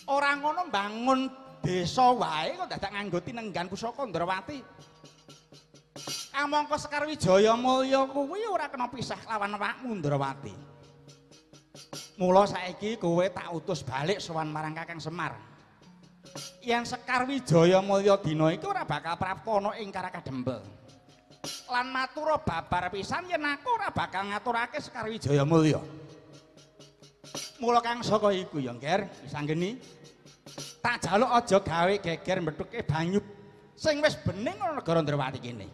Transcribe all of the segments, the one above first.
Ora ngono mbangun desa wae kok dadak nganggo tinenggan pusaka Ndrawati. Kamangka Sekar Wijaya Mulya kuwi ora kena pisah lawan awakmu Ndrawati. Mula saiki kowe tak utus balik sowan marang Kakang Semar. Yen Sekar Wijaya Mulya dina iki ora bakal prapta ana ing Karakadempel. Lan matura babar pisan yen aku ora bakal ngaturake Sekar Wijaya Mulya. Mula kang saka iku ya, Ngger, Wisanggeni. Tak jaluk aja gawe geger methuke banyu sing wis bening ana negara Ndrawati kene.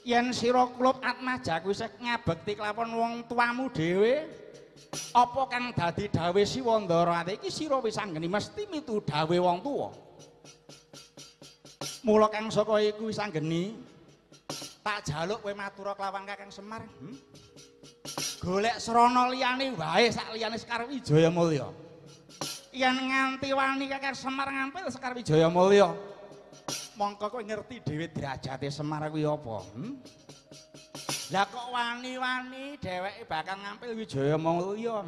Yen sira klub Atmaja kuwi isih ngabekti kelawan wong tuamu dhewe, apa kang dadi dawuhe Siwa Ndrawati iki sira Wisanggeni mesti mitu dawuhe wong tuwa. Mula kang saka iku Wisanggeni, tak jaluk kowe matura kelawan Kakang Semar. Golek srana liyane wae sak liyane Sekar Wijaya Mulya. Yen nganti wani Kakang Semar ngampil Sekar Wijaya Mulya, mongko kowe ngerti dhewe derajate Semar kuwi apa? Lah kok wani-wani dheweke bakal ngampil Wijaya Mulya?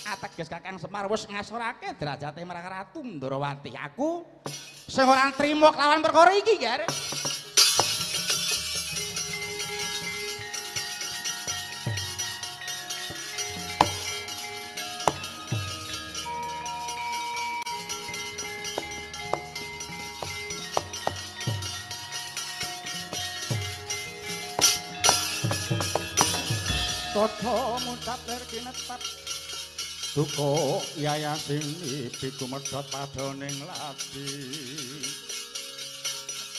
Ateges Kakang Semar wis ngasorake derajate marang Ratu Ndrawati. Aku sing ora trimo kelawan perkara iki, Ger. Tata ngucap lir kinetep duka yayasin ibu medhot padoning ladi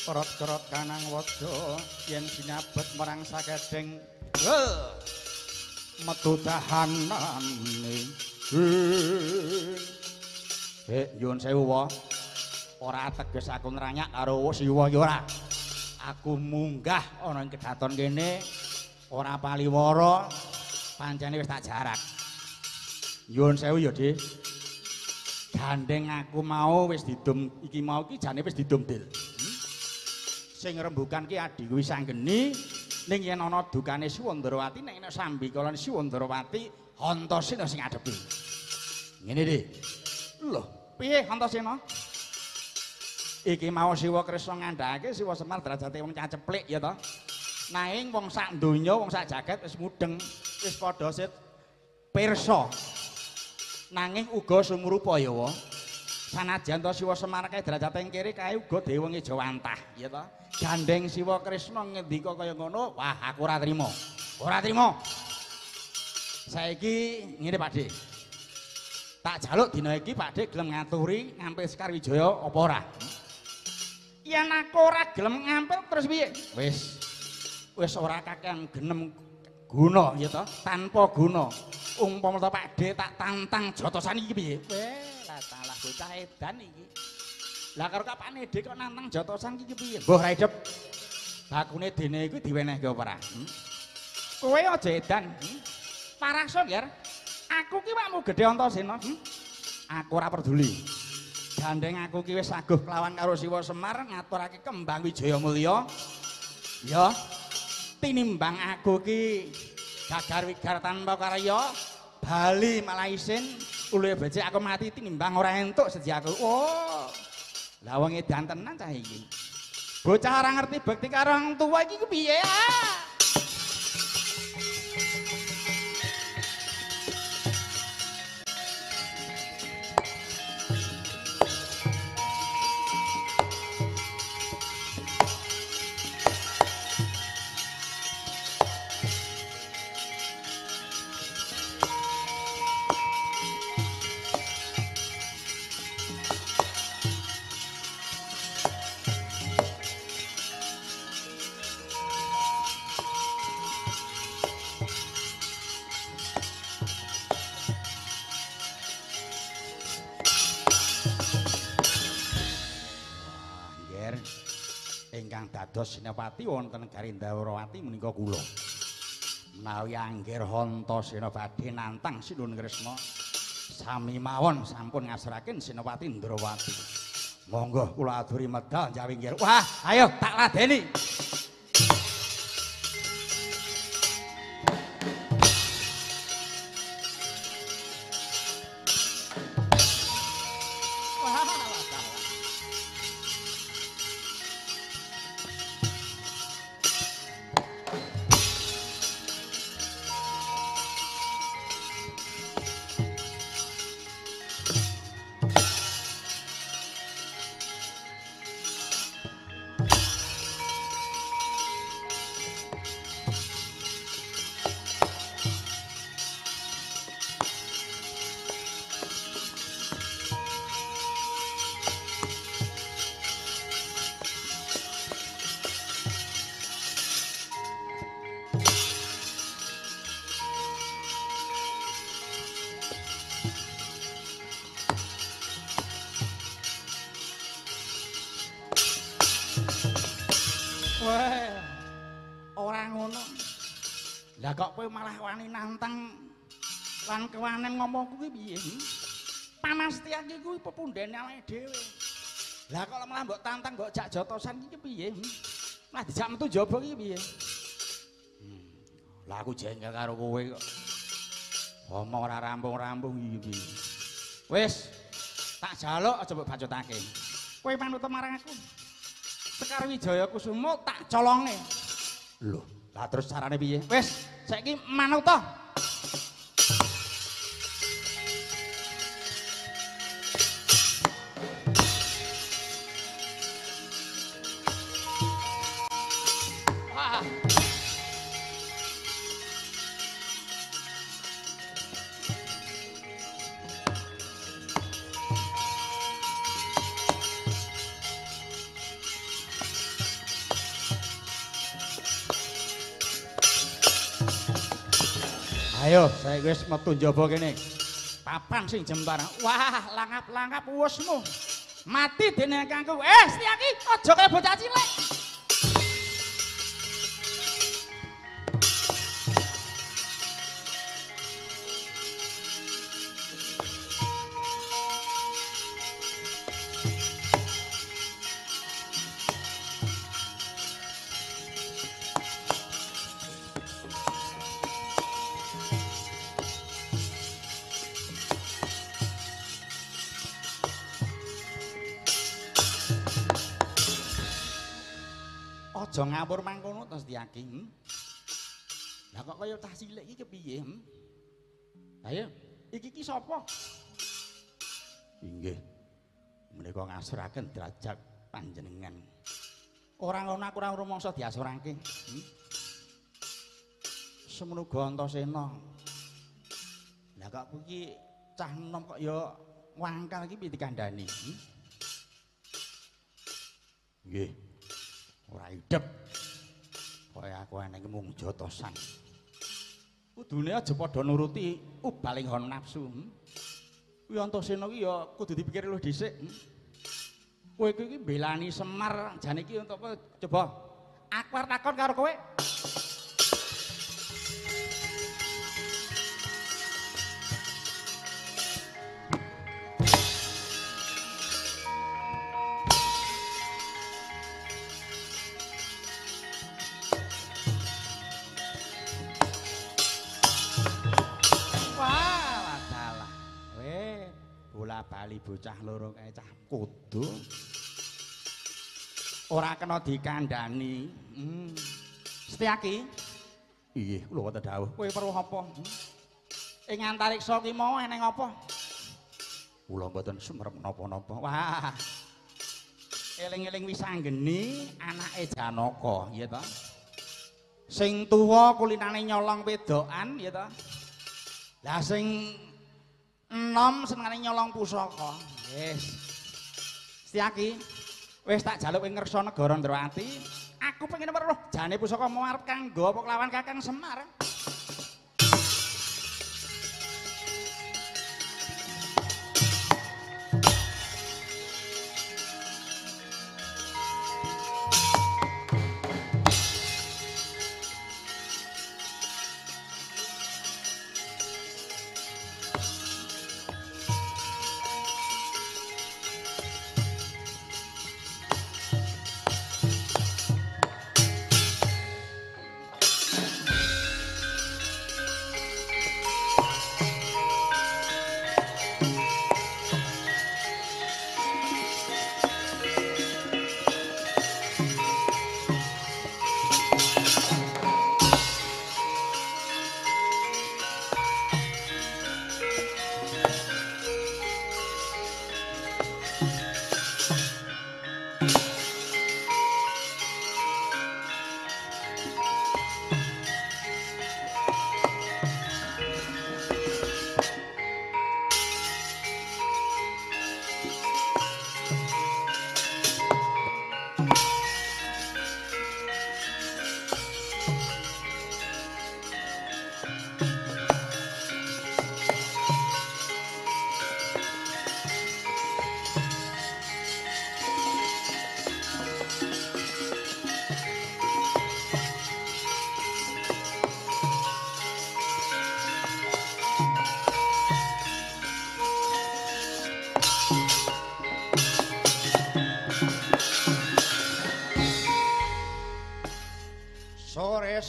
kerot-kerot kanang waja yen sinabet marang sakedeng metu dahanane. Nyuwun sewu wa, ora teges aku nranyak karo Siwa iki ora. Aku munggah ana ing kedaton kene ora paliwara, pancene wis tak jarak. Nyuwun sewu ya, Dik. Gandeng aku mau wis didum iki mau iki jane wis didum, Dil. Sing rembukan ki adhiku Wisanggeni, ning yen ana dukane Siwa Ndrawati, nek ana sambikala Siwa Ndrawati, Antasena sing ngadepi. Ngene, Dik. Lho, piye Antasena? Iki mau Siwa Kresna ngandhake Siwa Semar derajate wong caceplik ya to. Nanging wong sak donya, wong sak jagat wis mudeng, wis padha sit pirsa. Nanging uga sumrupa ya wa. Sanajan to Siwa Semar kae derajate ing kere kae uga dewa ngejawantah, ya to. Gandeng Siwa Kresna ngendika kaya ngono, wah aku ora trima. Ora trima. Saiki ngene Pak Dik. Tak jaluk dina iki Pak Dik gelem ngaturi ngampil Sekar Wijaya apa ora? Yen aku ora gelem ngampil terus piye? Wis wis ora kakean genem guna ya to, tanpa guna. Umpama to Pak D tak tantang jotosan iki piye? Weh, lah salah bocah edan iki. Lah karo kapane D kok nantang jotosan iki piye? Mbuh ra idep. Bakune dene iku diwenehke apa ora? Kowe aja edan. Paraso, Ger. Aku ki wakmu gedhe Antasena. Aku ora peduli. Gandeng aku ki wis saguh kelawan karo Siwa Semar ngaturake kembang Wijaya Mulya. Ya. Tinimbang aku ki gagar wigar tanpa karya, bali malah isin, luwih becik aku mati tinimbang ora entuk seji aku. Oh. Lah wong edan tenan cah iki. Bocah ora ngerti bekti karo wong tuwa iki ku piye? Ah. Dados Senapati wonten negari Ndawrawati menika kula. Menawi anggir Antasena badhe nantang Sinuhun Kresna, sami mawon sampun ngasraken Senapati Ndrawati. Monggo kula aturi medal njawi nggir. Wah, ayo tak ladeni. kowe malah wani nantang lan kewanen ngomongku kuwi piye? Paman Setyaki kuwi pepundhene awake dhewe. Lah kok malah mbok tantang mbok jak jotosan iki piye? Malah dijak metu njaba iki piye? Lah aku jengkel karo kowe kok. Omong ora rampung-rampung iki piye? Wis, tak jaluk aja mbok bacotake. Kowe manut marang aku. Sekar Wijaya Kusuma tak colonge. Lho, lah terus carane piye? Wis, saiki manut to. Ayo, saya wis metu njaba kene. Papan sing jembar. Wah, langap-langap uwusmu. Mati dene kangku. Setyaki, aja kaya bocah cilik. Aja ngawur mangkono to Setyaki. Lah kok kaya cah cilik iki kepiye? Ayo, iki ki sapa? Inggih. Menika ngasuraken derajat panjenengan. Ora ngono aku ora rumangsa diasurake. Semono Antasena. Lah kok iki cah enom kok ya wangkal iki piye dikandhani? Nggih. Ora idep. Kaya aku eneng mung jotosan. Kudune aja padha nuruti ubaling hon nafsu. Kuwi Antasena ki ya kudu dipikir luwih dhisik. Kowe iki mbelani Semar jane iki untuk apa? Coba aku arep takon karo kowe. Bali bocah loro kae cah kudu ora kena dikandhani. Setyaki. Inggih, kula wonten dawuh. Kowe perlu apa? Ing antariksa ki mau eneng apa? Kula mboten sumerep napa-napa. Wah. Eling-eling Wisanggeni anake Janaka, ya ta? Sing tuwa kulinane nyolong wedokan, ya ta? Lah sing enom senengane nyolong pusaka. Wis. Setyaki, wis tak jaluk ing ngersa negara Ndrawati. Aku pengen weruh jane pusaka mau arep kanggo apa kelawan Kakang Semar.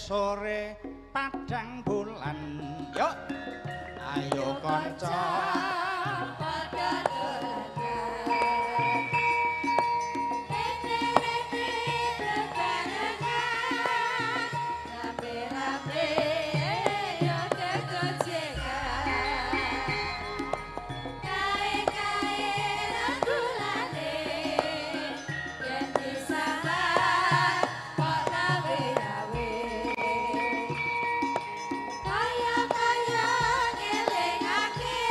Sore-sore padang bulan. Yuk, ayo kanca padha dolanan. Rene-rene bebarengan, rapi-rapi yo kegojekan. Kae-kae regulane yen disambat kok nawe-nawe. Kaya-kaya ngelingake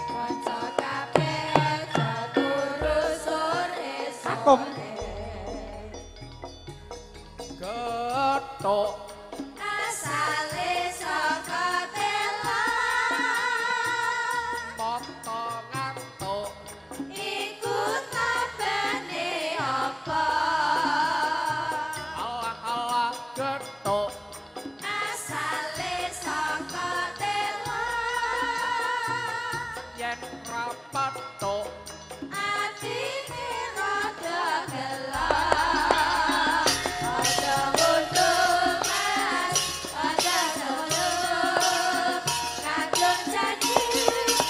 kanca kabeh aja turu Kakung. sore-sore. Gethuk Asale saka tela mata ngantuk iku tabane apa? alah alah gethuk Asale saka tela yen ra petuk atine rada gela. Aja ngono Mas, aja ngono. Kadung janji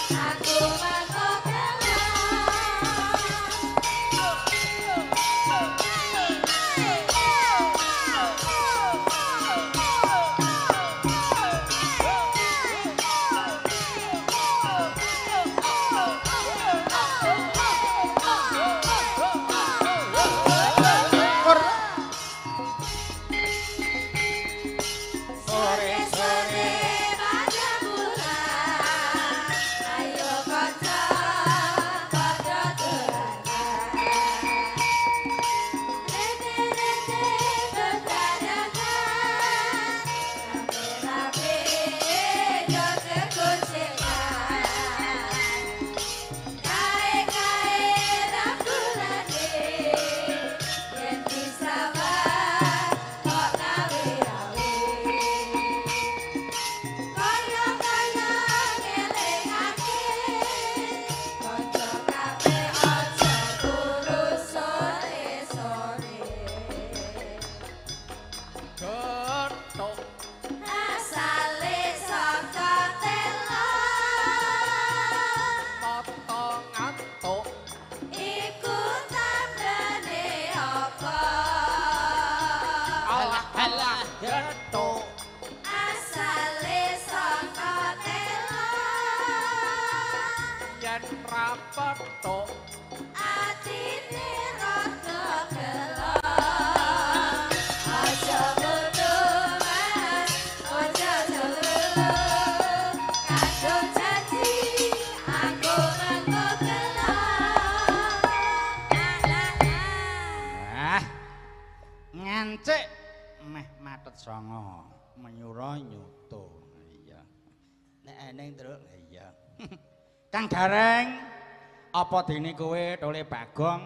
aku mangko gela. Sore-sore padang bulan, ayo kanca padha dolanan. Rene-rene bebarengan, rapi-rapi yo kegojekan. Kae-kae rambulane yen disawang kok nawe-nawe. Kaya-kaya ngelingake kanca kabeh aja turu sore-sore. Gethuk Asale saka tela mata ngantuk iku tandane apa? alah alah gethuk Asale saka tela yen ra petuk atine rada gela. Aja ngono Mas, aja ngono. Kadung janji aku mangko gela. Ah, ngancik meh matet songo, menyura nyuto. Iya. Nek eneng, Truk. Iya. Kang Gareng, apa dene kowe tole Bagong?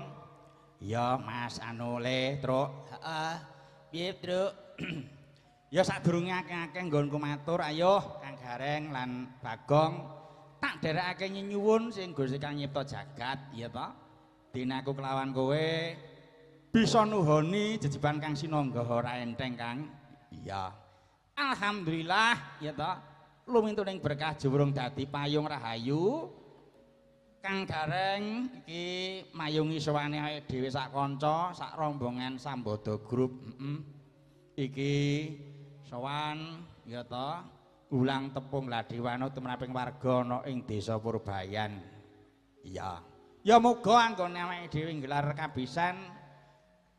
Iya, Mas anu le, Truk. Heeh. Piye, Truk? Ya sadurunge akeh-akeh nggonku matur, ayo Kang Gareng lan Bagong tak derekake nyenyuwun sing Gusti kang nyipta jagat, iya ta? Dene aku kelawan kowe bisa nuhoni jejiban kang sinangga ora enteng, Kang. Iya. Alhamdulillah, ya ta? Lumintuning berkah jurung dadi payung rahayu. Kang Gareng iki mayungi sowane awake dhewe sak kanca, sak rombongan Sambada Group. Iki sowan ya ta, ulang tepung Ladiwana tumraping warga ana ing Desa Purbayan. Iya. Ya muga anggone awake dhewe nggelar kabisan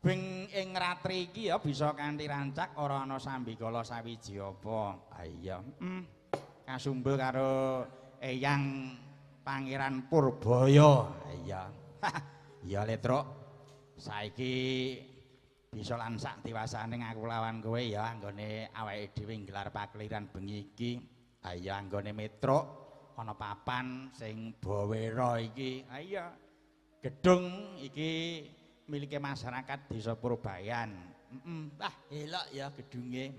bing ing ratri iki ya bisa kanthi rancak ora ana sambikala sawiji apa. Ha iya. Kasumbel karo Eyang Pangeran Purbaya. Ha iya. Ya Letruk, saiki bisa lan sak dewasane aku lawan kowe ya anggone awake dhewe nggelar pakeliran bengi iki. Ha iya anggone Metruk ana papan sing bawera iki. Ha iya. Gedung iki milike masyarakat Desa Purbayan. Wah, elok ya gedunge.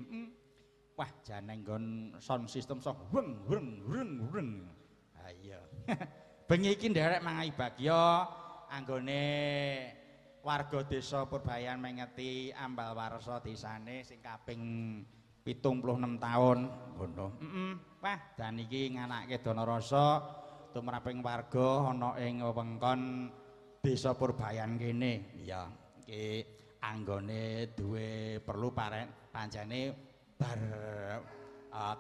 Wah, jane nggon sound system sok weng weng weng weng. Ha iya. Bengi iki nderek mangai bagya anggone warga desa Purbayan mengeti ambal warsa desane sing kaping 76 taun ngono. Heeh. Wah, dan iki nganake dana rasa tumraping warga ana ing wewengkon desa Purbayan kene. Iya, iki anggone duwe perlu paren pancene bar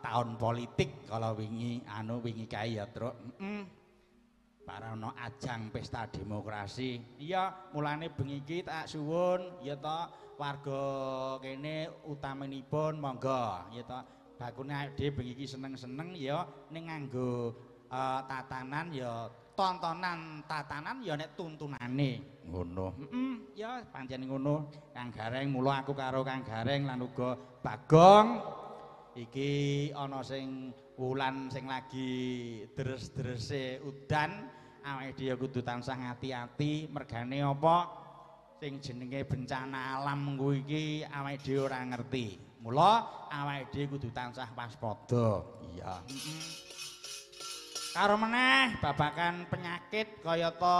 tahun politik kala wingi anu wingi kae ya, Truk. Heeh. Parana ajang pesta demokrasi. Iya, mulane bengi iki tak suwun ya ta warga kene utaminipun monggo ya ta bakune awake dhewe bengi iki seneng-seneng ya ning nganggo tatanan ya tontonan tatanan ya nek tuntunane ngono. Heeh, ya pancen ngono Kang Gareng, mula aku karo Kang Gareng lan uga Bagong iki ana sing wulan sing lagi deres-derese udan, awake dhewe kudu tansah ati-ati mergane apa sing jenenge bencana alam kuwi iki awake dhewe ora ngerti. Mula awake dhewe kudu tansah waspada. Iya. Karo meneh babakan penyakit kayata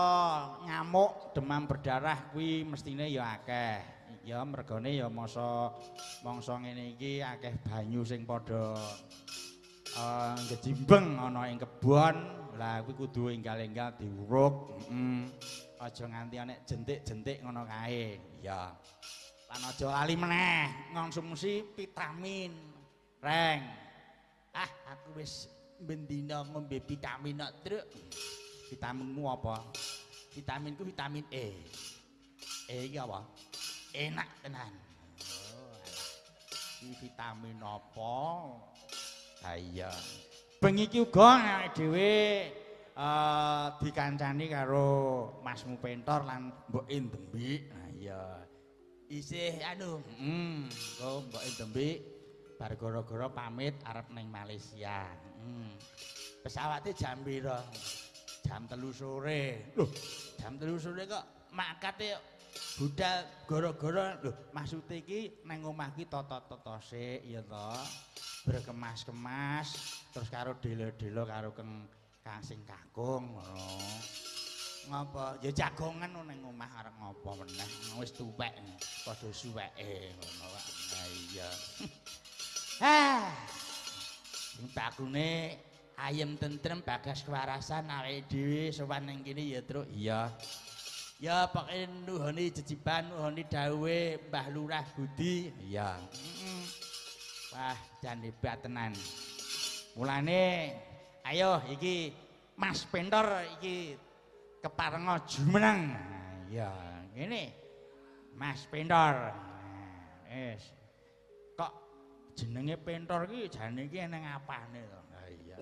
nyamuk, demam berdarah kuwi mestine ya akeh. Ya mergane ya masa mangsa ngene iki akeh banyu sing padha ngejimbeng ana ing kebon. Lah kuwi kudu enggal-enggal diuruk. Heeh. Aja nganti ana jentik-jentik ngono kae. Iya. Lan aja lali meneh ngonsumsi vitamin. Reng. Ah, aku wis bendina ngombe vitamin kok, Truk. Vitaminmu apa? Vitaminku vitamin E. E iki apa? Enak tenan. Oh, alah. Iki vitamin apa? Ha iya. Bengi iki uga awake dhewe dikancani karo Masmu Pentor lan Mbok Endembik. Ha iya. Isih anu, heeh, engko Mbok Endembik bar gara-gara pamit arep ning Malaysia. Heeh. Pesawate jam pira? Jam 3 sore. Loh, jam 3 sore kok makate budal gara-gara. Loh, maksude iki nang omah ki tata-tata sik ya to. Berkemas-kemas terus karo delo-delo karo keng kang sing kakung ngono. Ngapa? Ya jagongan nang omah arep ngopo meneh. Wis tuwek padha suweke ngono kok. Ha iya. Ah. Sing bakune ayem tentrem bagas kewarasan awake dhewe sowan ning kene ya, Truk. Iya. Ya pokoke nuhoni jejiban, nuhoni dawuhe Mbah Lurah Budi. Iya. Heeh. Wah, jan hebat tenan. Mulane ayo iki Mas Pentor iki keparenga jumeneng. Iya, ngene. Mas Pentor. Wis. Kok jenenge Pentor iki jane iki eneng apane to? Ha iya.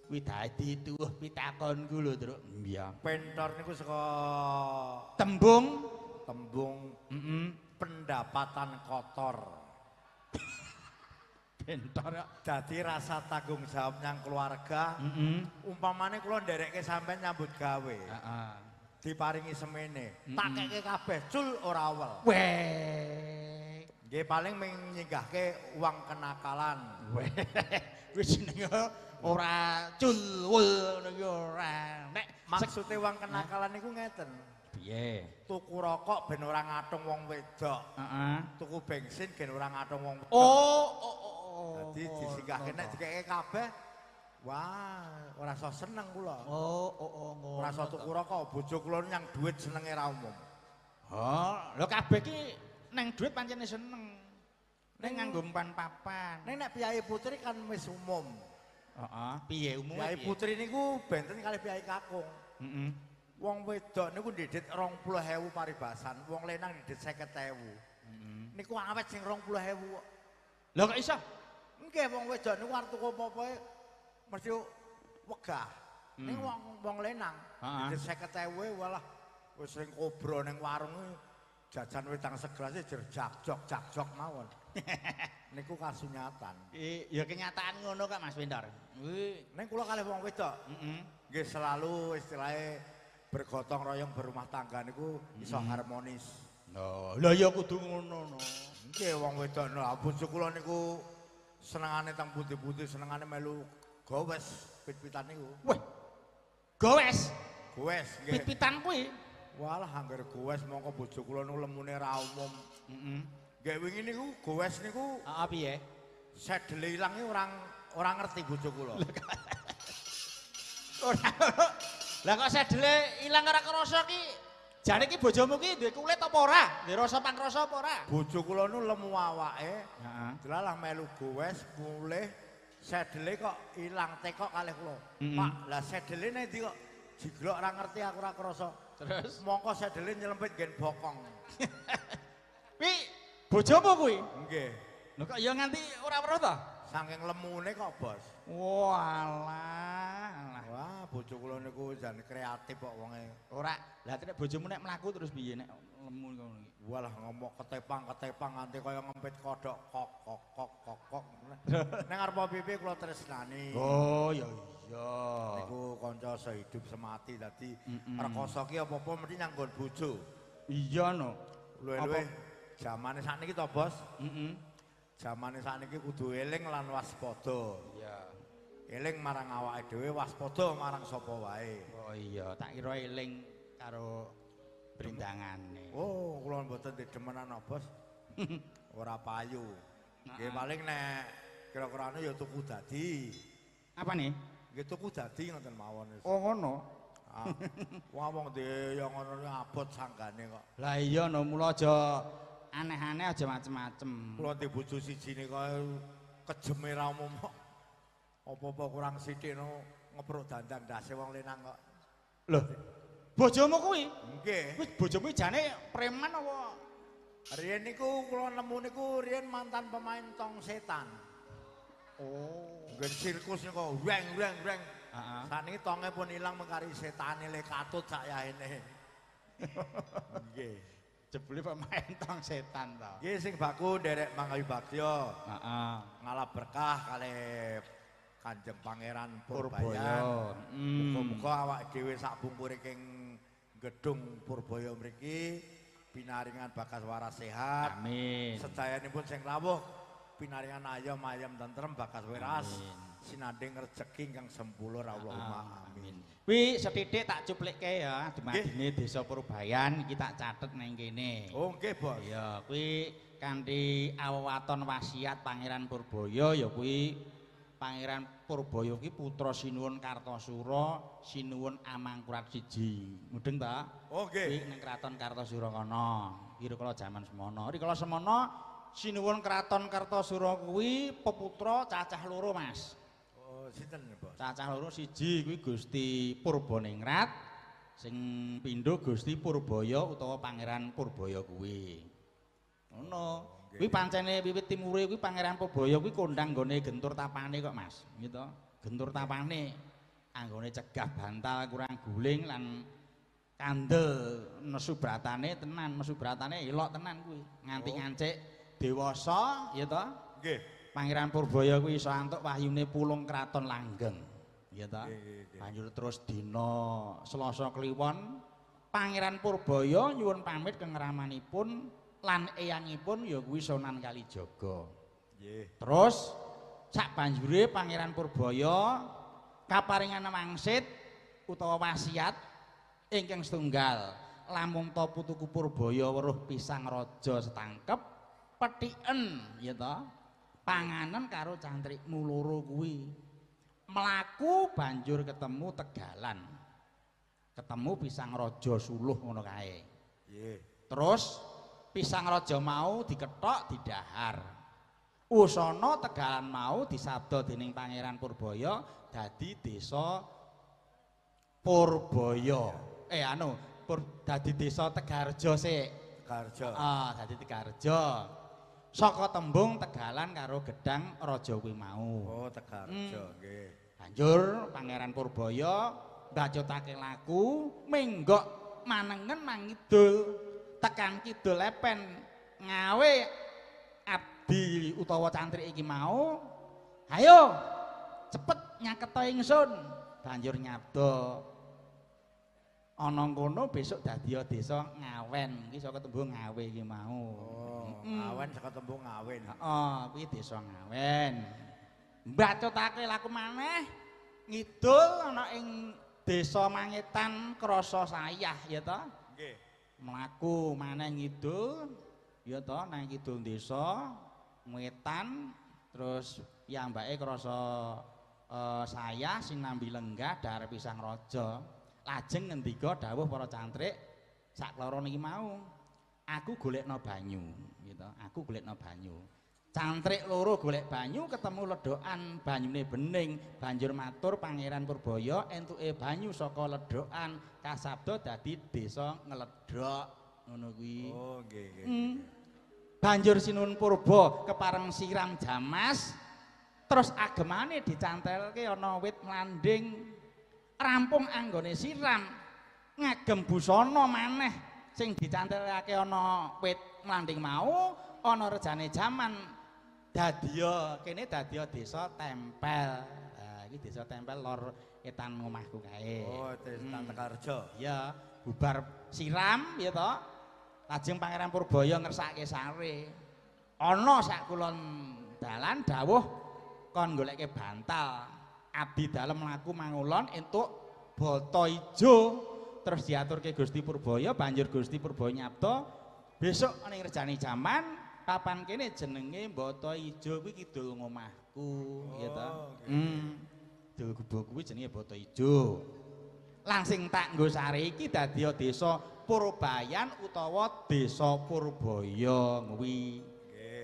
Kuwi dadi tuwuh pitakonku lho, Truk. Iya. Pentor niku saka tembung tembung heeh, pendapatan kotor. Pentor kok. Dadi rasa tanggung jawab nyang keluarga. Heeh. Umpamane kula nderekke sampean nyambut gawe. Heeh. Diparingi semene, tak keke kabeh cul ora awel. Weh. Nggih paling ming nyinggahke uang kenakalan. Weh. Kuwi jenenge ora cul wul ngono ki ora. Nek maksude uang kenakalan niku ngeten. Piye? Tuku rokok ben ora ngatung wong wedok. Heeh. Tuku bensin ben ora ngatung wong wedok. Oh, oh, oh. Dadi disinggahke nek dikeke kabeh. Wah, ora iso seneng kula. Oh, oh, oh, ngono. Ora iso tuku rokok, bojo kula nyang duit senenge ra umum. Oh, lho kabeh ki nang duit pancene seneng. Ning nganggo umpan papan. Ning nek piyayi putri kan wis umum. Heeh. Piye umume? Piyayi putri niku benten kalih piyayi kakung. Heeh. Wong wedok niku ndhidhit 20.000 paribasan, wong lanang ndhidhit 50.000. Heeh. Niku awet sing 20.000 kok. Lho kok iso? Nggih, wong wedok niku arep tuku apa-apa mesti wegah. Ning wong lanang ndhidhit 50.000 walah wis sering kobra ning warung jajan wedang segelas jer jak-jok mawon. Niku kasunyatan. Ya kenyataan ngono kok Mas Wintor. Kuwi ning kula kalih wong wedok. Heeh. Nggih selalu istilahnya bergotong royong berumah tangga niku iso harmonis. Lho, lha ya kudu ngono no. Nggih wong wedok lho bojo kula niku senengane teng pundi-pundi senengane melu gowes pit-pitan niku. Weh. Gowes. Gowes nggih. Pit-pitan kuwi. Walah angger gowes mongko bojo kula niku lemune ra umum. Heeh. Nggih wingi niku gowes niku heeh piye? Sedele ilang iki ora ngerti bojo kula. Ora. Lah kok sedele ilang ora krasa ki? Jane ki bojomu ki duwe kulit apa ora? Duwe rasa pangrasa apa ora? Bojo kula niku lemu awake. Heeh. Delalah melu gowes mulih sedele kok ilang tekok kalih kula. Pak, lah sedele nek ndi kok jiglok ora ngerti aku ora krasa. Terus mongko sedele nyelempit nggen bokong. Pi bojomu kuwi? Nggih. Lho kok ya nganti ora weruh ta? Saking lemune kok, Bos. Walah. Wah, bojo kula niku jan kreatif kok wonge. Ora. Lah nek bojomu nek mlaku terus piye nek lemu ngono iki? Walah ngomong ketepang-ketepang nganti kaya ngempit kodhok kok kok kok kok kok. Nek arep pipi kula tresnani. Oh, ya iya. Niku kanca sehidup semati dadi rekoso ki apa-apa mesti nyanggon bojo. Iya no. Luwih-luwih jamane sakniki to, Bos? Heeh. Jamane sakniki kudu eling lan waspada. Iya. Eling marang awake dhewe, waspada marang sapa wae. Oh iya, tak kira eling karo brindangane. Oh, kula mboten didemenan, Bos. Ora payu. Nggih paling nek kira-kirane ya tuku dadi. Apa nih? Nggih tuku dadi ngoten mawon wis. Oh ngono. Ah. Wah wong dhe ya ngono abot sanggane kok. Lah iya no, mula aja aneh-aneh aja macem-macem. Kula ndek bojo siji nika kejeme ra umum kok. Apa-apa kurang sithik no ngepruk dandan ndase wong lanang kok. Lho, bojomu kuwi? Nggih. Kuwi bojomu jane preman apa? Riyen niku kula nemu niku riyen mantan pemain tong setan. Oh. Nggen sirkus niku weng weng weng. Heeh. Sakniki tonge pun ilang mengkari setane le katut sak yahene. Nggih. Jebule pemain tong setan to. Nggih sing baku nderek manggawi bagya. Heeh. Ngalap berkah kalih Kanjeng Pangeran Purbaya. Purbayan. Muga-muga awake dhewe sak pungkure ing gedung Purbaya mriki pinaringan bagas waras sehat. Amin. Sedayanipun sing rawuh pinaringan ayom ayem tentrem bagas waras. Sinanding rejeki ingkang sempulur Allahumma amin. Kuwi sethithik tak cuplikke ya dumadine Desa Purbayan iki tak catet nang kene. Oh nggih, Bos. Iya, kuwi kanthi awewaton wasiat Pangeran Purbaya ya kuwi Pangeran Purbaya kuwi putra Sinuwun Kartasura, Sinuwun Amangkurat I. Mudeng ta? Oh nggih. Kuwi ning Kraton Kartasura kono. Iki rikala jaman semono. Rikala semono Sinuwun Kraton Kartasura kuwi peputra cacah loro, Mas. Oh, sinten, Bos? Cacah loro siji kuwi Gusti Purbaningrat, sing pindho Gusti Purbaya utawa Pangeran Purbaya kuwi. Ngono. Kuwi pancene wiwit timure kuwi Pangeran Purbaya kuwi kondang nggone gentur tapane kok, Mas. Gitu. Gentur tapane anggone cegah bantal kurang guling lan kandel nesu bratane tenan, nesu bratane elok tenan kuwi. Nganti ngancik dewasa, ya toh? Nggih. Pangeran Purbaya kuwi iso antuk wahyune pulung kraton langgeng. Ya toh? Banjur terus dina Selasa Kliwon Pangeran Purbaya nyuwun pamit kengramanipun lan eyangipun ya kuwi Sunan Kalijaga. Nggih. Terus sak banjure Pangeran Purbaya kaparingan wangsit utawa wasiat ingkang setunggal, lamun ta putuku Purbaya weruh pisang raja setangkep pethiken ya ta, panganen karo cantrikmu loro kuwi. Mlaku banjur ketemu tegalan. Ketemu pisang raja suluh ngono kae. Nggih. Terus pisang raja mau dikethok didahar. Usana tegalan mau disabda dening Pangeran Purbaya dadi desa Purbaya. Dadi desa Tegarjo sik. Tegarjo. Ah, dadi Tegarjo. Saka tembung tegalan karo gedang raja kuwi mau. Oh, Tegarjo, nggih. Banjur Pangeran Purbaya mbacutake laku menggok manengen mangidul. Tekan kidul lepen ngawe abdi utawa cantrik iki mau, ayo cepet nyaketa ingsun. Banjur nyabda ana kono besok dadi desa Ngawen. Iki saka tembung ngawe iki mau. Oh, Ngawen saka tembung Ngawen. Heeh, kuwi desa Ngawen. Mbacutake laku maneh ngidul ana ing desa Mangetan krasa sayah ya ta. Nggih. Mlaku maneh ngidul ya to nang kidul desa ngetan terus piyambake krasa saya sinambi lenggah dhahar pisang raja. Lajeng ngendika dawuh para cantrik sakloro niki mau, aku golekno banyu gitu, aku golekno banyu. Cantrik loro golek banyu ketemu ledokan banyune bening, banjur matur Pangeran Purbaya entuke banyu saka ledokan kasabda dadi desa Ngledhok ngono kuwi. Oh nggih nggih. Banjur Sinuwun Purba kepareng siram jamas terus agemane dicantelke ana wit mlanding. Rampung anggone siram ngagem busana maneh sing dicantelake ana wit mlanding mau ana rejane jaman dadiya kene dadiya desa Tempel. Lah iki desa Tempel lor etan omahku kae. Oh, desa Tegalrejo. Iya, bubar siram ya to. Lajeng Pangeran Purbaya ngersake sare. Ana sak kulon dalan dawuh kon goleke bantal. Abdi dalem mlaku mangulon entuk bata ijo terus diaturke Gusti Purbaya, banjur Gusti Purbaya nyabda besok ning rejane jaman papan kene jenenge Bata Ijo kuwi kidul ngomahku ya ta. Kidul gubuk kuwi jenenge Bata Ijo. Langsing tak nggo sare iki dadi desa Purbayan utawa desa Purbaya kuwi.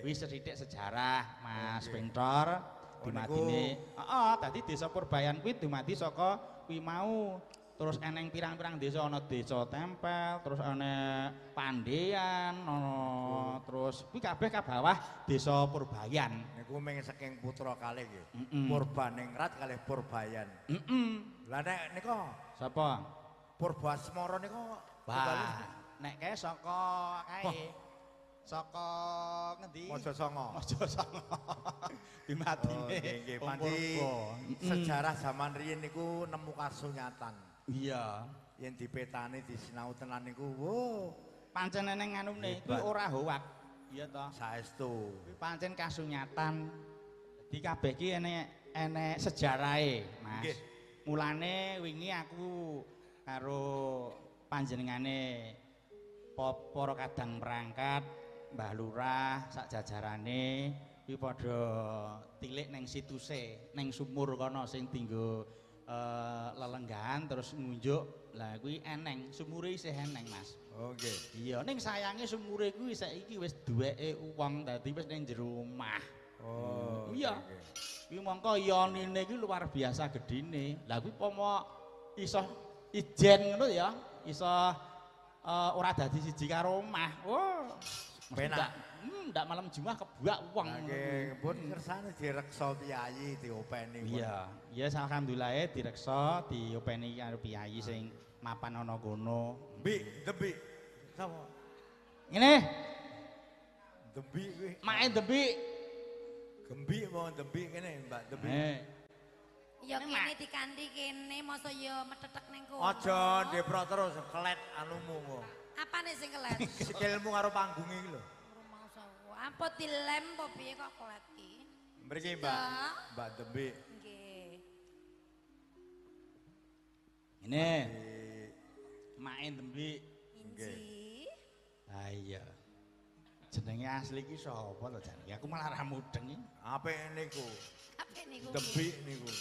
Kuwi sethithik sejarah Mas Pintor. Dumadine heeh dadi desa Purbayan kuwi dumadi saka kuwi mau. Terus eneng pirang-pirang desa, ana desa Tempel, terus ana Pandean, ana terus kuwi kabeh ka bawah desa Purbayan. Niku mung saking putra kalih nggih. Purbaningrat kalih Purbayan. Lah nek nika sapa? Purbasmara nika wah, nek kae saka kae. Saka ngendi? Mojosongo. Mojosongo. Dimatine. Nggih, panci sejarah zaman riyin niku nemu kasunyatan. Iya. Yen dipetani disinau tenan niku, wo. Pancen eneng anune kuwi ora hoak. Iya to. Saestu. Kuwi pancen kasunyatan. Dadi kabeh iki enek sejarahe, Mas. Nggih. Mulane wingi aku karo panjenengane para kadang perangkat Mbah Lurah sak jajarane kuwi padha tilik ning situse, ning sumur kono sing dinggo lelenggahan terus ngunjuk. Lah kuwi eneng, sumure isih eneng, Mas. Oh nggih. Iya, ning sayange sumure kuwi saiki wis duweke wong dadi wis ning jero omah. Oh. Iya. Kuwi mongko yonine kuwi luar biasa gedhine. Lah kuwi pomo iso ijen ngono ya, iso ora dadi siji karo omah. Oh. Penak. Ndak malam Jumat kebuak wong. Nggih, pun kersane direksa piyayi diopeni. Iya, ya alhamdulillah direksa diopeni karo piyayi sing mapan ana kono. Mbik, Dembik. Sapa? Ngene. Dembik kuwi. Make Dembik. Gembik apa Dembik kene, Mbak Dembik. Ya kene dikanthi kene masa ya metetek ning kono. Aja ndeprok terus kelet anumu kok. Apane sing kelet? Sikilmu karo panggunge iki lho. Apa dilem apa piye kok kelet iki? Mriki Mbak, Mbak Dembik. Nggih. Ngene. Make Dembik. Nggih. Ha iya. Jenenge asli iki sapa to jane? Aku malah ra mudeng iki. Apik niku. Apik niku. Dembik niku.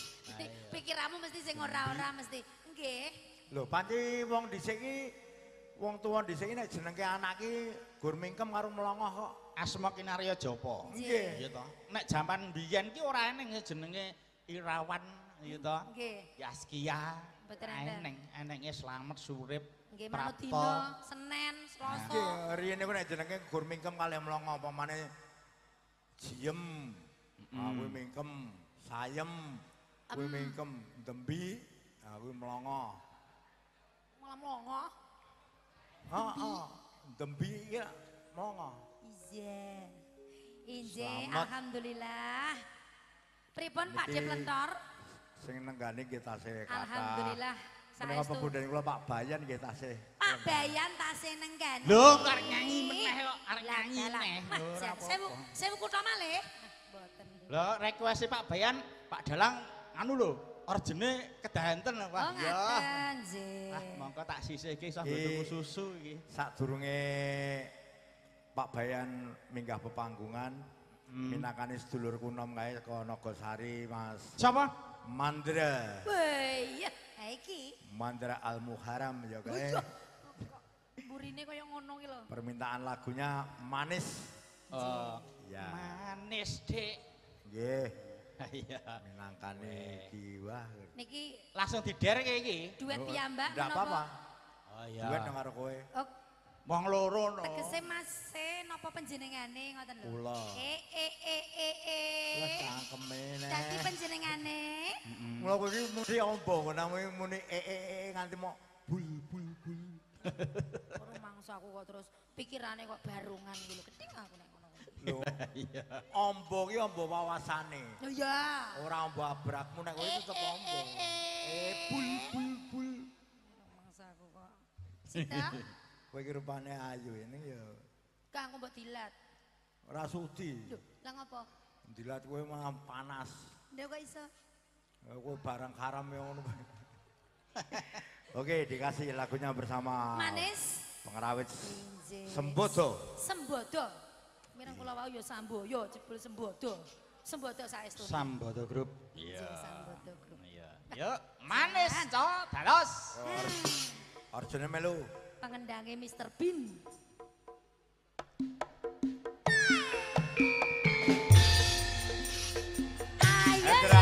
Pikiranmu mesti sing ora-ora mesti. Nggih. Lho, panci wong dhisik iki wong tuwa dhisik iki nek jenenge anak iki gur mingkem karo mlongoh kok. Asma Kinarya Japa. Nggih. Iya to. Nek jaman biyen ki ora eneng jenenge Irawan, iya to. Nggih. Yaskia. Mboten enten. Eneng, enenge Slamet Surip. Nggih, manut dina, Senin, Selasa. Nggih, riyen niku nek jenenge gur mingkem kalih mlongoh apa maneh jiem. Kuwi mingkem, sayem, kuwi mingkem, dembi, kuwi mlongoh. Malah mlongoh. Heeh, dembi iki mlongoh. Iya. Injih, alhamdulillah. Pripun Pak De Plentor? Sing nenggane nggih tasih kathah. Alhamdulillah. Menika pepundhen kula Pak Bayan nggih tasih. Pak Bayan tasih nenggani. Lho, arep nyanyi meneh kok, arep nyanyi meneh. Sewu kutha malih. Mboten. Lho, request Pak Bayan, Pak Dalang anu lho, orjene kedahanten. Wah, ya. Oh, ngaten, nggih. Ah, mongko Kok tak sisihke iso nggo tuku susu iki. Sadurunge Pak Bayan minggah pepanggungan, minangkani sedulurku nom kae saka Nagasari, Mas. Sapa? Mandra. Wah, iya, iki. Mandra Al Muharram ya kae. Burine kaya ngono ki lho. Permintaan lagunya manis. Ya. Manis, Dik. Nggih. Iya. Minangkane iki wah. Niki langsung didereke iki. Duet piyambak menapa? Ndak apa-apa. Oh iya. Duet nang karo kowe. Oh. Wong loro no. Tegese Mas e napa panjenengane ngoten lho. Kula. E e e e e. Wah cangkeme nek. Dadi panjenengane. Mula kowe iki muni ombo ngono muni e e e nganti mok bul bul bul. Ora mangsa aku kok terus pikirane kok barungan iki lho. Keting aku nek ngono kuwi. Lho. Iya. Ombo ki ombo wawasane. Lho iya. Ora ombo abrakmu nek kowe tetep ombo. Eh bul bul bul. Mangsa aku kok. Sita. Kowe iki rupane ayu ini ya. Kang aku mbok dilat. Ora sudi. Lho, lah ngopo? Dilat kowe malah panas. Lha kok iso? Kowe barang haram ya ngono. Oke, dikasih lagunya bersama Manis Pengrawit Sembodo. Sembodo. Mireng kula wau ya Samboyo jebul Sembodo. Sembodo saestu. Sambodo Group. Iya. Sambodo Group. Iya. Yuk, manis co, dalos. Arjune melu. Pengendange Mr. Bean. Ayo.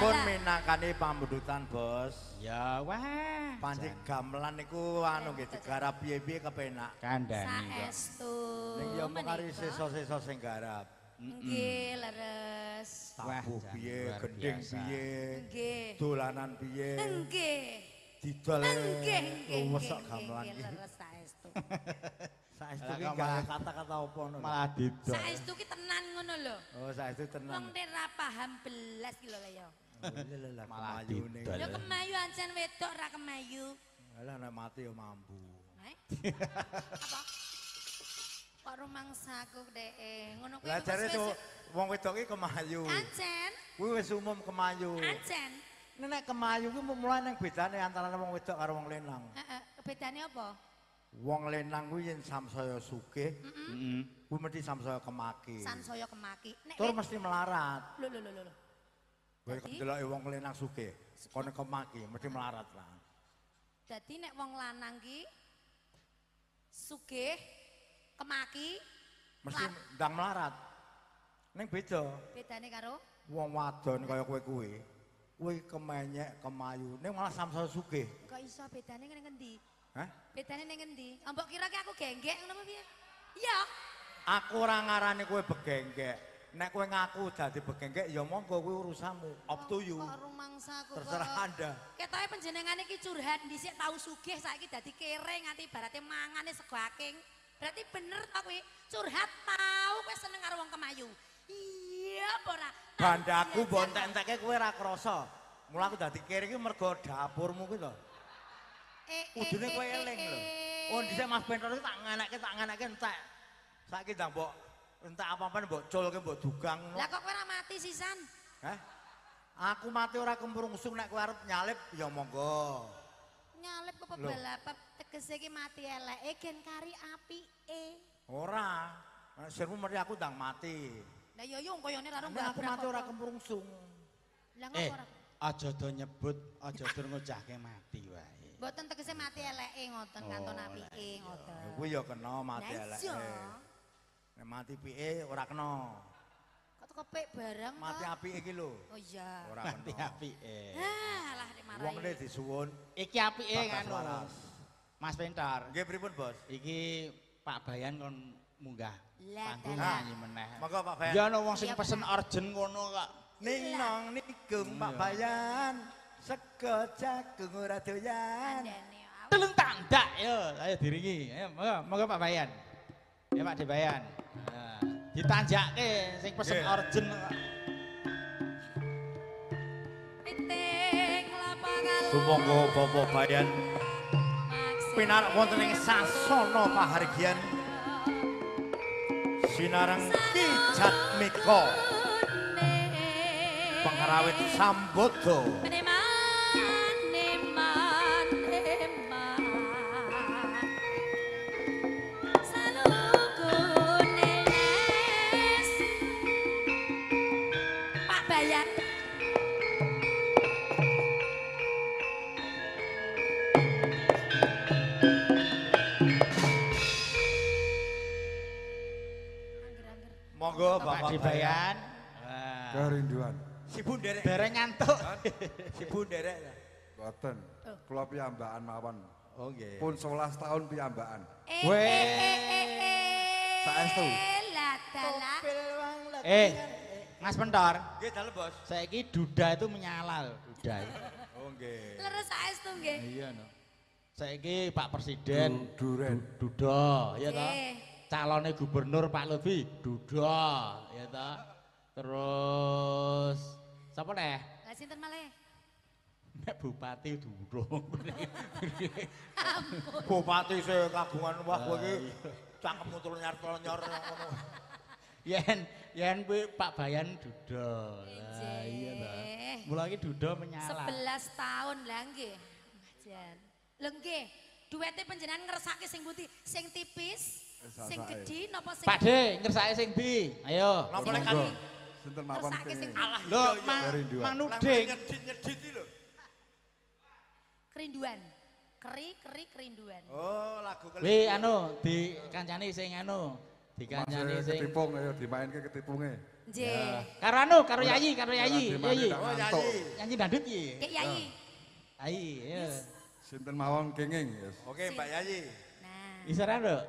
Pun minangkani pamundhutan, Bos. Ya wah. Pancen gamelan niku anu nggih digarap piye-piye kepenak. Kandhani kok. Saestu. Ning ya mung kari sesa-sesa sing garap. Nggih, leres. Tabuh piye, gending piye, nggih. Dolanan piye. Nggih. Didol. Nggih, nggih. Wes sak gamelan iki. Leres saestu. Saestu ki gawe kata-kata apa ngono. Malah didol. Saestu ki tenan ngono lho. Oh, saestu tenan. Wong nek ra paham belas ki lho ya. Malah didol. Ya kemayu ancen wedok ra kemayu. Alah nek mati ya mambu. Apa? Kok rumangsaku dheke ngono kuwi. Lah jare wong wedok ki kemayu. Ancen. Kuwi wis umum kemayu. Ancen. Nek kemayu kuwi mulai nang bedane antara wong wedok karo wong lanang. Heeh, bedane apa? Wong lanang kuwi yen samsaya sugih, kuwi mesti samsaya kemaki. Samsaya kemaki. Nek tur mesti melarat. Lho lho lho lho. Kowe ndeloke wong lanang sugih, kono kemaki mesti melarat lah. Dadi nek wong lanang ki sugih kemaki mesti ndang melarat. Ning beda. Bedane karo wong wadon kaya kowe kuwi. Kuwi kemenyek kemayu, ning malah samsaya sugih. Kok iso bedane ning ngendi? Hah? Bedane ning ngendi? Mbok kira ki aku genggek ngono apa piye? Iya. Aku ora ngarani kowe begenggek. Nek kowe ngaku dadi begenggek ya monggo kuwi urusanmu. Up to you. Kok rumangsaku. Terserah Anda. Ketoke panjenengane iki curhat dhisik tau sugih saiki dadi kere nganti ibarate mangane sego aking. Berarti bener ta kuwi? Curhat tau kowe seneng karo wong kemayu. Iya apa ora? Bandaku mbok entek-enteke kowe ora krasa. Mula aku dadi kere iki mergo dapurmu kuwi lho. Kudune kowe eling lho. Oh dhisik Mas Bentor iki tak ngenekke entek. Saiki ndang mbok entek apa-apa mbok culke mbok dugang ngono. Lah kok kowe ora mati sisan? Hah? Aku mati ora kemrungsung nek kowe arep nyalip ya monggo. Nyalip kok balapan tegese iki mati eleke gen kari apike. Ora. Nek sirmu mesti aku ndang mati. Lah iya yo koyone ra rong. Aku mati ora kemrungsung. Lah ngopo ora? Aja do nyebut, aja do ngocahke mati wae. Mboten tegese mati eleke ngoten kanton apike ngoten. Kuwi ya kena mati eleke. Nek mati pike ora kena. Kok kepik bareng kok. Mati apike iki lho. Oh iya. Ora kena. Mati apike. Ah, lah nek marahi. Wong ne disuwun. Iki apike ngono. Mas Pintar. Nggih pripun, Bos? Iki Pak Bayan kon munggah panggung nyanyi meneh. Monggo Pak Bayan. Ya ana wong sing pesen urgent ngono kok. Ning nong nigung Pak Bayan. Sego jagung ora doyan. Telung tandak yo, ayo diringi. Ayo monggo, monggo Pak Bayan. Ya Pak Debayan. Nah, ditanjake sing pesen urgent kok. Piting lapangan. Sumangga Bapak Bayan pinarak wonten ing sasana pahargyan sinareng Ki Jatmika pengrawit Sambodha. Pak Bayan. Monggo Bapak Bayan. Kerinduan. Sibu nderek. Dereng ngantuk. Sibu nderek. Mboten. Kula piyambakan mawon. Oh nggih. Pun 11 tahun piyambakan. Saestu. Mas Pentor. Nggih dalem, Bos. Saiki duda itu menyala lho, duda. Oh nggih. Leres saestu nggih. Iya no. Saiki Pak Presiden duren duda, ya toh. Calone gubernur Pak Lutfi duda, ya toh. Terus sapa neh? Lah sinten malih? Nek bupati durung. Bupati sing kagungan wah kowe iki cangkemmu telonyor-telonyor ngono. Yen kuwi Pak Bayan duda. Lah iya ta. Mula iki duda menyala. 11 tahun lah nggih. Jan. Lho nggih, duwete panjenengan ngersake sing pundi? Sing tipis, sing gedhi napa sing Pak De, ngersake sing ndi? Ayo. Napa lek kan sinten mawon sing lho manuding nyedit-nyedit iki lho. Kerinduan. Keri kerinduan. Oh, lagu kerinduan. Wi anu dikancani sing anu, Dikancani sing ketipung ayo dimainke ketipunge. Nggih. Karo anu, karo Yayi, karo Yayi. Yayi. Oh, Yayi. Nyanyi dangdut iki. Kek Yayi. Yayi, ya. Sinten mawon kenging, yes. Oke, Mbak Yayi. Nah. Bisa ra, Nduk?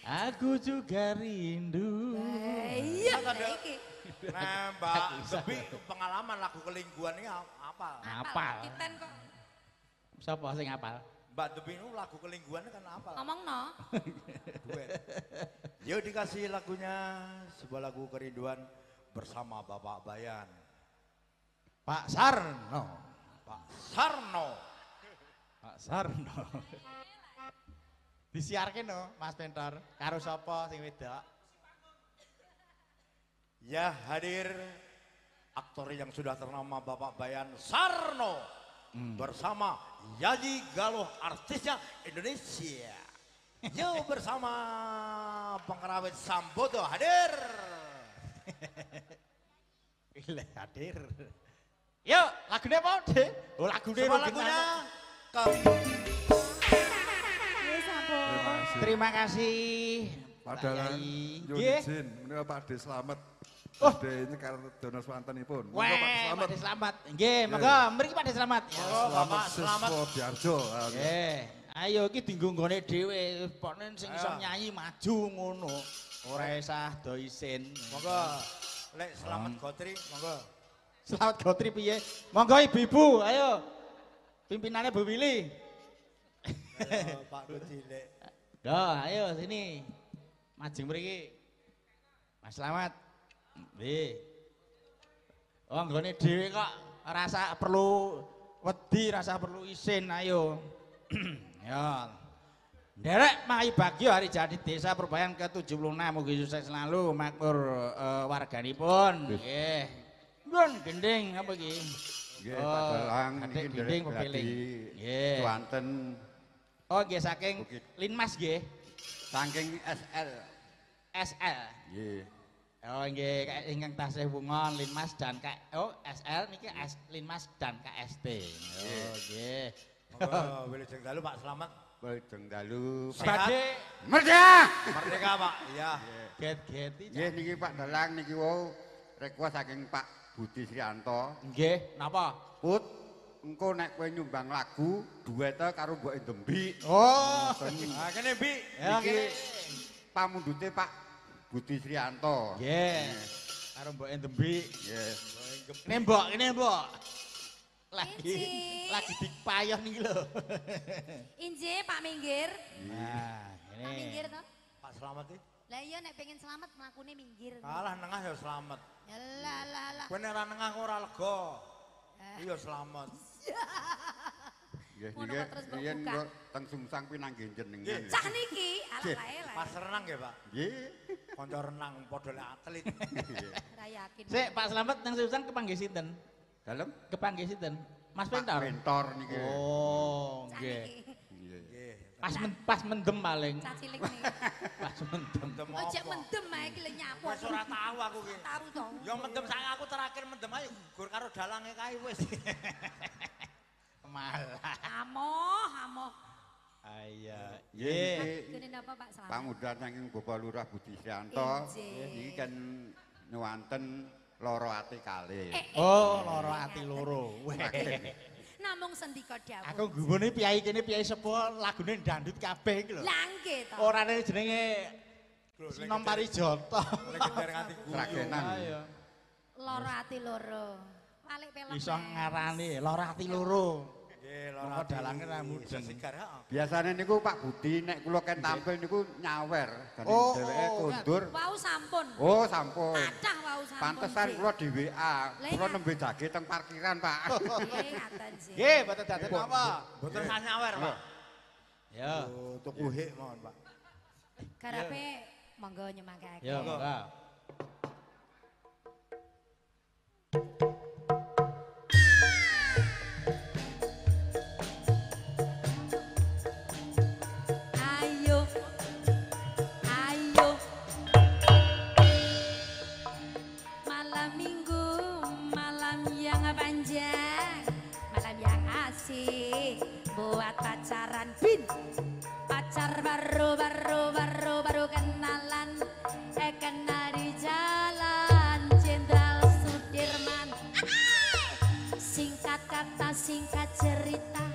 Aku juga rindu. Iya, iki. Nah, Mbak Debi pengalaman lagu kelingguan ini apa? Apal. Kiten kok. Sapa sing apal? Mbak Debi ini lagu kelingguan kan apal. Ngomong no. Duet. Yuk dikasih lagunya, sebuah lagu kerinduan bersama Bapak Bayan. Pak Sarno. Pak Sarno. Pak Sarno. Disiarke no, Mas Pentor. Karo sapa sing wedok? Ya hadir aktor yang sudah ternama Bapak Bayan Sarno bersama Yayi Galuh artisnya Indonesia. Yuk bersama pengrawit Sambodo hadir. Gila hadir. Yuk lagunya apa deh? Oh lagunya lagunya. Terima kasih. Padahal nyuwun izin menika Pak De Slamet. Oh. Pak De nyekar dono swantenipun. Monggo Pak De Slamet. Pak De Slamet. Nggih, monggo mriki Pak De Slamet. Oh, Bapak Slamet. Siswa Nggih. Ayo iki dienggo nggone dhewe, pokne sing iso nyanyi maju ngono. Ora usah do isin. Monggo Lek Slamet Gotri, monggo. Slamet Gotri piye? Monggo ibu-ibu, ayo. Pimpinannya Bu Willy. Pak Cilik. Duh, ayo sini. Majeng mriki. Mas Slamet. Nggih. Oh, nggone dhewe kok rasa perlu wedi, rasa perlu isin, ayo. Ya. Nderek Mahi Bagyo hari jadi desa Purbayan ke-76 mugi sukses selalu makmur warganipun. Nggih. Nggon gending apa iki? Nggih, Pak Dalang niki gending pepiling. Nggih. Swanten. Oh nggih saking Linmas nggih. Saking SL. SL. Nggih. Oh nggih ingkang tasih wungon Linmas dan K oh SL niki S Linmas dan KST. Oh nggih. Monggo wilujeng dalu Pak Slamet. Wilujeng dalu. Sehat. Merdeka. Merdeka Pak. Iya. Get-geti. Nggih niki Pak Dalang niki wau request saking Pak Budi Srianto. Nggih, napa? Put engko nek kowe nyumbang lagu duete karo mboke Dembi. Oh. Ah kene Bi. Niki pamundhute Pak Budi Srianto. Nggih. Karo mboke Dembi. Nggih. Kene mbok, kene mbok. Lagi dipayoh niki lho. Injih Pak Minggir. Nah, ini. Pak Minggir to? Pak Slamet iki. Lah iya nek pengen selamat mlakune minggir. Kalah nengah ya slamet. Ya lah lah lah. Kowe nek ora nengah kok ora lega. Iya slamet. Nggih niki riyen kok teng Sungsang pinanggih jenengan. Cah niki alah lae lah. Pas renang nggih, Pak. Nggih. Kanca renang padha lek atlet. Ora yakin. Sik Pak Slamet nang Sungsang kepanggih sinten? Dalem? Kepanggih sinten? Mas Pentor. Pak Pentor niki. Oh, nggih. Nggih. Pas mendem paling. Cah cilik niki. Pas mendem. Oh, jek mendem ae iki lho nyapu. Wis ora tahu aku ki. Tahu to. Ya mendem sak aku terakhir mendem ae gur karo dalange kae wis. Malah. Amoh, amoh. Iya. Nggih. Gene napa Pak Slamet? Pangundhan saking Bapak Lurah Budi Srianto niki kan nyuwanten loro ati kalih. Oh, loro ati loro. Namung sendika dawuh. Aku gumune piyai kene piyai sepuh lagune dangdut kabeh iki lho. Lah nggih to. Ora ana jenenge Sinom Parijoto. Legendaris nganti guyu. Sragenan. Loro ati loro. Walik pelok. Iso ngarani loro ati loro. Nggih, loro Mongko dalange ra mudeng. Biasane niku Pak Budi nek kula ken tampil niku nyawer. Gane dheweke kondur. Wau sampun. Oh, sampun. Kathah wau sampun. Pantesan kula di WA. Kula nembe jage teng parkiran, Pak. Nggih, ngaten sih. Nggih, mboten dados napa. Mboten sah nyawer, Pak. Ya. Tuku hik mawon, Pak. Garape monggo nyemangake. Ya, monggo. Ayo. Ayo. Malam Minggu, malam yang panjang, malam yang asik buat pacaran bin. Pacar baru kenalan, Singkat cerita,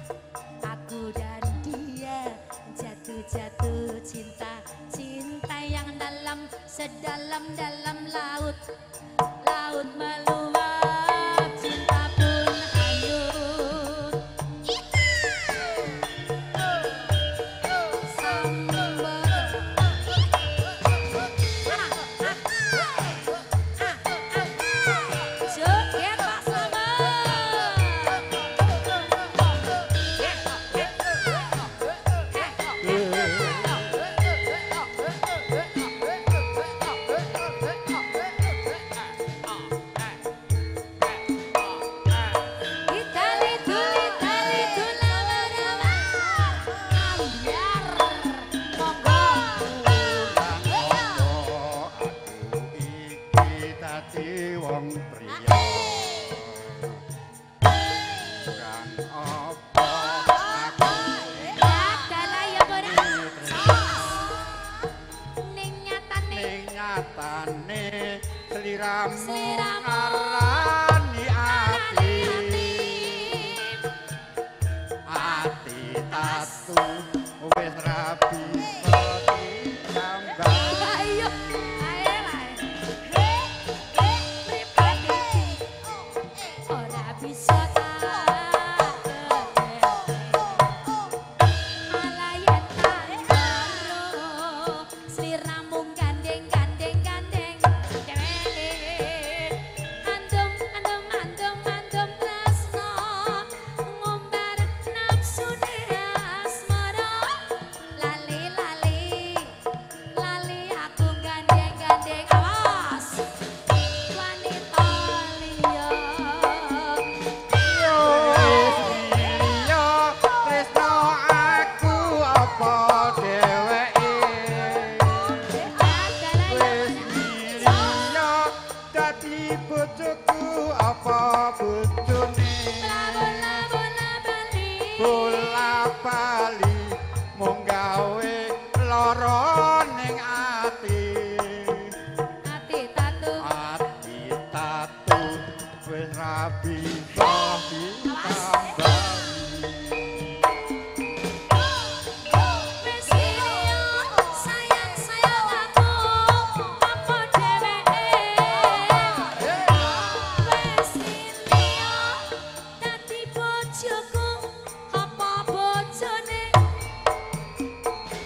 aku dan dia jatuh-jatuh cinta, cinta yang dalam sedalam-dalam laut, laut meluap, cinta pun hanyut. Joget Pak Slamet. Itali tuli tali tulawa rawa ambyar monggo. Aku iki dadi wong priya. Kurang apa aku Adalah ya ora. Ning nyatane ning nyatane sliramu Sliramu ngarani arani ati. ati. Ati tatu wis ra bisa ditambah. Ayo, ae lae. Mripat iki ora bisa tak kedheke. Alayen tak karo sliramu gandeng gandeng gandeng dheweke. Andum andum andum andum tresno ngumbar nafsune asmara. Lali lali lali aku gandeng gandeng awas wanita liya. Wis liya tresno aku apa dheweke. Adalah Wis liya dadi bojoku apa bojone. Bola bola bali. Bola bali mung gawe lara ning ati. Ati tatu. Ati tatu wis ra bisa ditambani. Wis liya sayang sayang aku apa dheweke. Wis liya dadi bojoku apa bojone.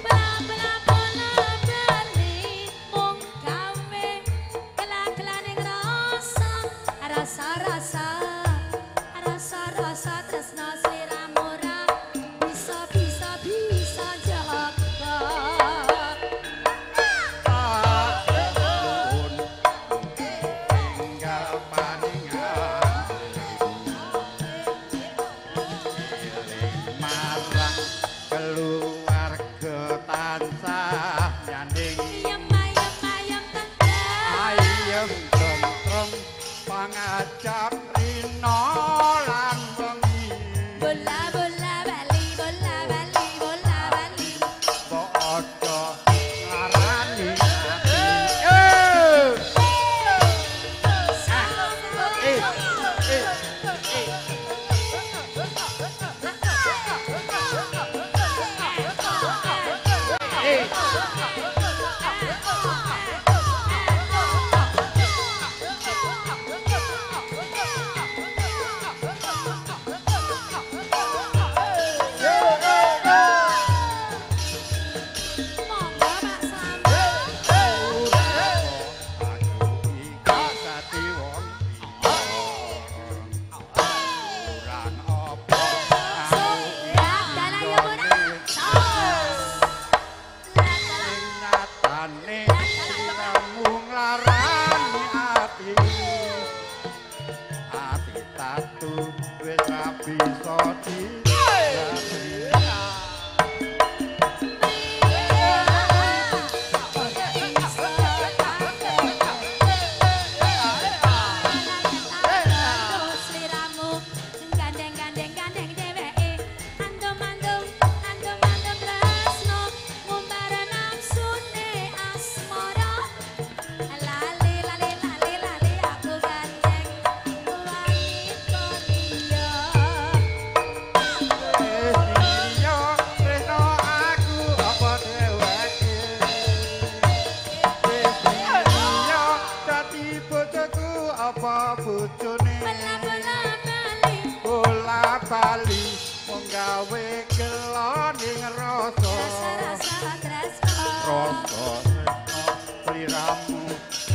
Bla bla bola bali mung gawe gela-gelane rasa rasa rasa rasa rasa tresno sliramu ra bisa bisa bisa jaga. Tak tinggal paningan eling marang keluarga tansah nyanding. Ayem ayem ayem tentrem. Ayem tentrem pangajap rina lan wengi. Bola bola bali bola bali bola bali. Mbok aja nglarani ati. Eh eh eh eh. Monggo Pak Slamet. Aku iki dadi wong priya. Kurang apa aku Dalah ya ora. Tos. ning nyatane sliramu nglarani ati. Ati tatu wis ra bisa ditambani. Sliramu gandeng gandeng gandeng dheweke. Andum andum andum andum tresno ngumbar nafsune asmara. Lali lali lali lali aku gandeng wanita liya. bojone? Bola-bola bali. Bola bali mung gawe geloning rasa. Rasa-rasa tresno. Rasa tresno sliramu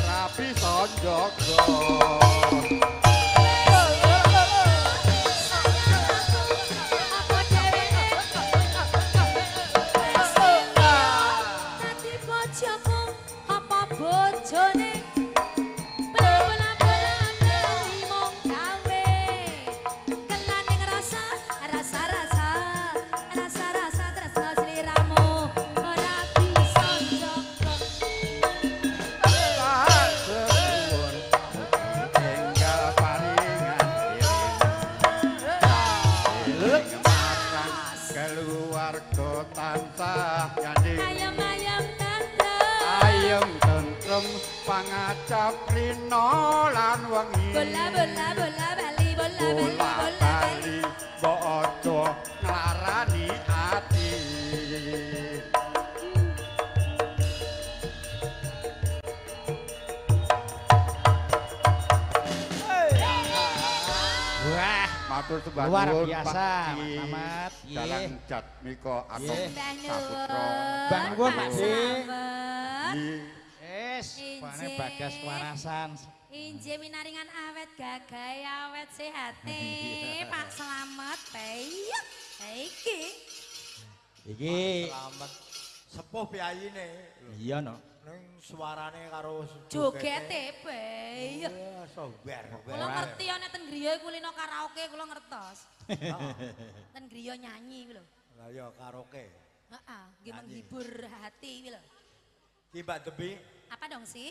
ra bisa njaga. Pangacap rina lan wengi. Bola bola bola bali bola bali bola bali. Mbok aja nglarani ati. Wah, matur sembah luar nuwun biasa, Pak Mas Slamet. Dalang Jatmiko Anom Saputra. Mbah nuwun Pak Di. Nggih. Pane Bagas kewarasan. Injih winaringan awet gagahe awet sehate Pak Slamet. Baik. Iki. Iki Slamet sepuh piyayine. Iya no. Ning suarane karo jogete bae. Iya, sober. Kula ngerti ana ten griya kulino karaoke kula ngertos. Ten griya nyanyi kuwi lho. Lah iya karaoke. Heeh, nggih menghibur hati kuwi lho. Ki Mbak Debi. Apa dong sih?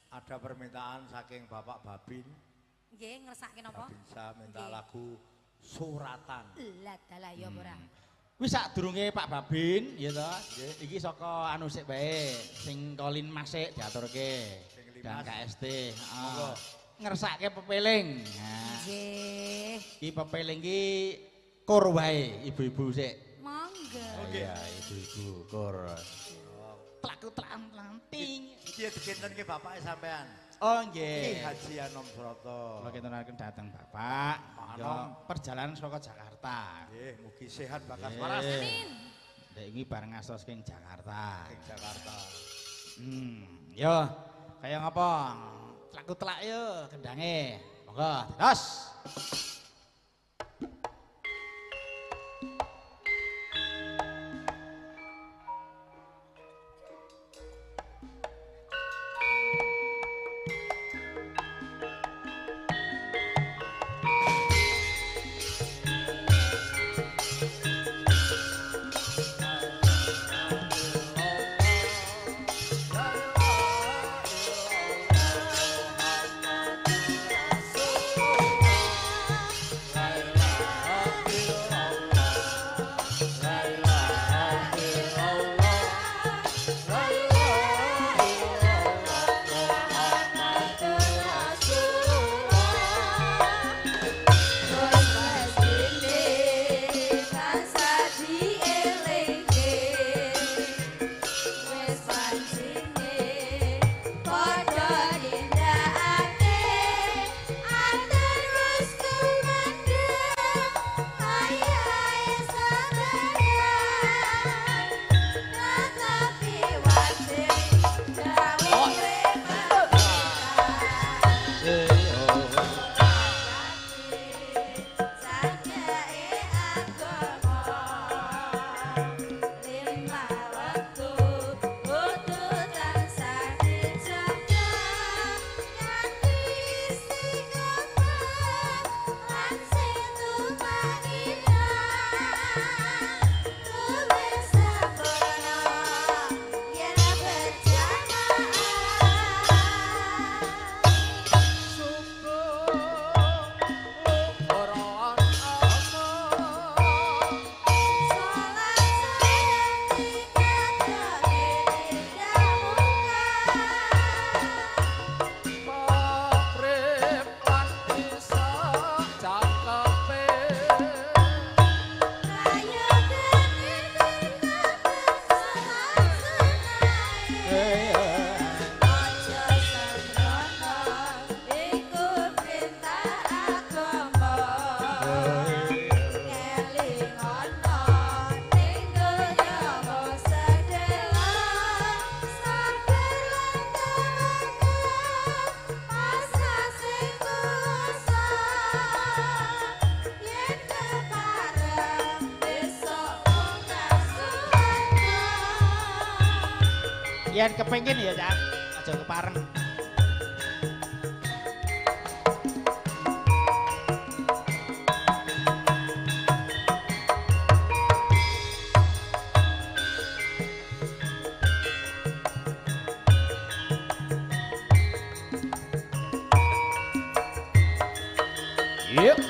Ada permintaan saking Bapak Babin. Nggih, ngersake napa? Babinsa minta lagu Suratan. Lah dalah ya ora. Kuwi sadurunge Pak Babin, ya toh. Iki saka anu sik bae, sing Kolin Mas sik diaturke. Dan KST. Heeh. Ngersake pepeling. Nggih. Iki pepeling iki kur wae ibu-ibu sik. Monggo. Iya, ibu-ibu kur. Tlaku tlang ting. Iki dikintenke bapake sampean. Oh nggih. Ki Haji Anom Suroto. Kula kintenaken dhateng Bapak. Anom perjalanan saka Jakarta. Nggih, mugi sehat bakas waras. Amin. Ndek iki bareng ngasto saking Jakarta. Saking Jakarta. Yo, kaya ngapa? Tlaku tlak yo kendange. Monggo, terus. Rasulullah. Yen kepengin ya, Cak. Aja kepareng. Yuk.